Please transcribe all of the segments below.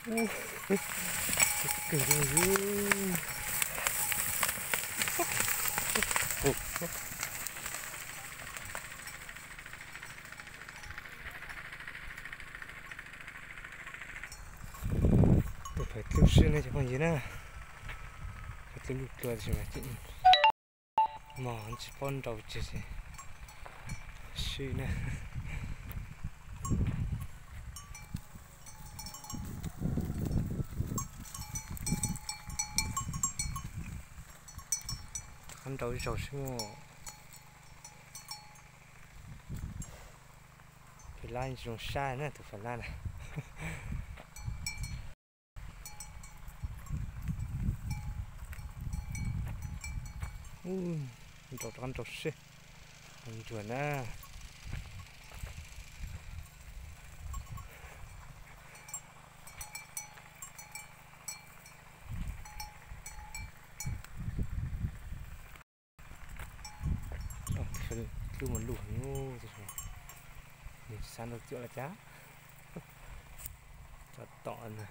Ub, kawg li. Tus phais dlub sib ne cov phooj ywg na. Phais dlub luj dlua tab sis mas mog tsis paub nrau tseg ces sib ne. Qab nrau ib zaug sib muaj. Phais lab zoo sab na tus phais lab na. Nrau rov qab nrau seb, ncuag na. Dlub mas luj heev, nws tsis xav nrau cuam los cas. Cov tom na.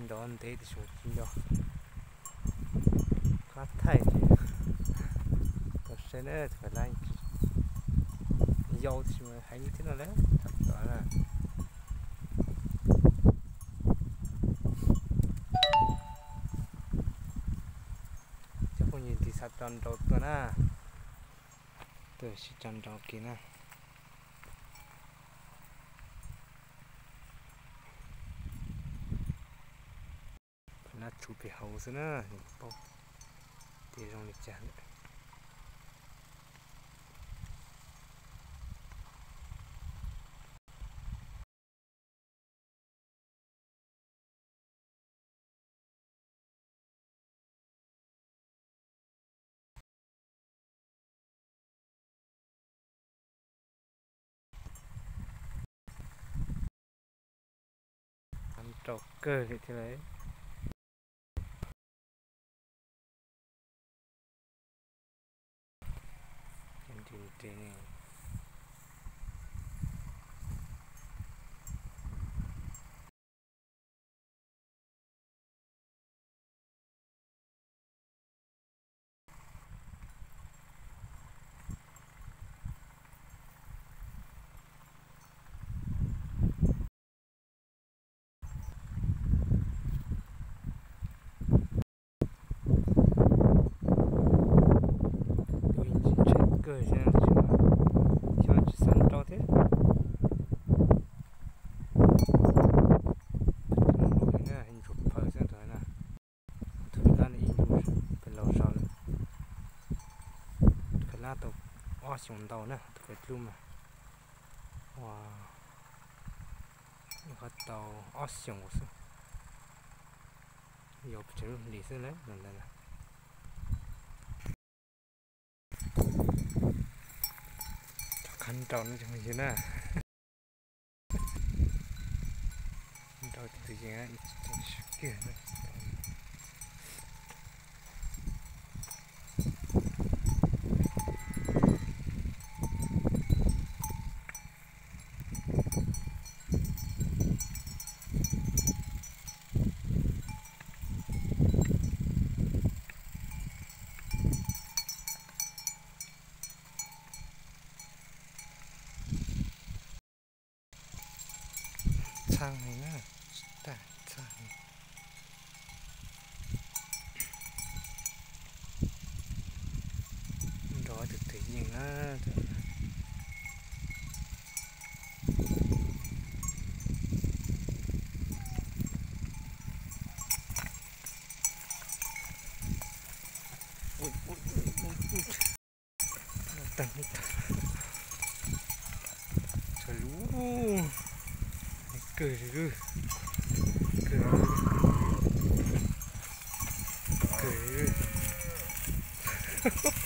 Nrau ntev tiam sis tsis nco qab thaij ces tau saib na, tus phais lab yau tiam sis mas heev thiab no lawm, tab tom na. Cov phooj ywg tig xav tso nrau tuaj na, tuaj sib tso nrau kiag na. Phais lab tshuv pem hauv xwb na, paub tias zoo li cas lawm. Nrau kawg li thiab lauj. Tus ntshai kawg xwb, xyov tsis xav nrau thiab. Ntsuag phaws xwb tus na. Tus phais lab ib ntsuj pem laus zog lawm. Tus phais lab tau ob xyoos ntau na, tus phais dlub mas ua qhov tau ob xyoos xwb, yog pes tsawg lub hlis xwb na ntawd na. Rov qab nrau no cov phooj ywg na. Nrau tus yees sib kiag. Txhaj li na, tsis tag txhaj li. Nrau tus twg yeej na. Ui, ui, ui, ui, ui. Tag, tag. Txhua lub. Kawg li, kawg li, kawg li.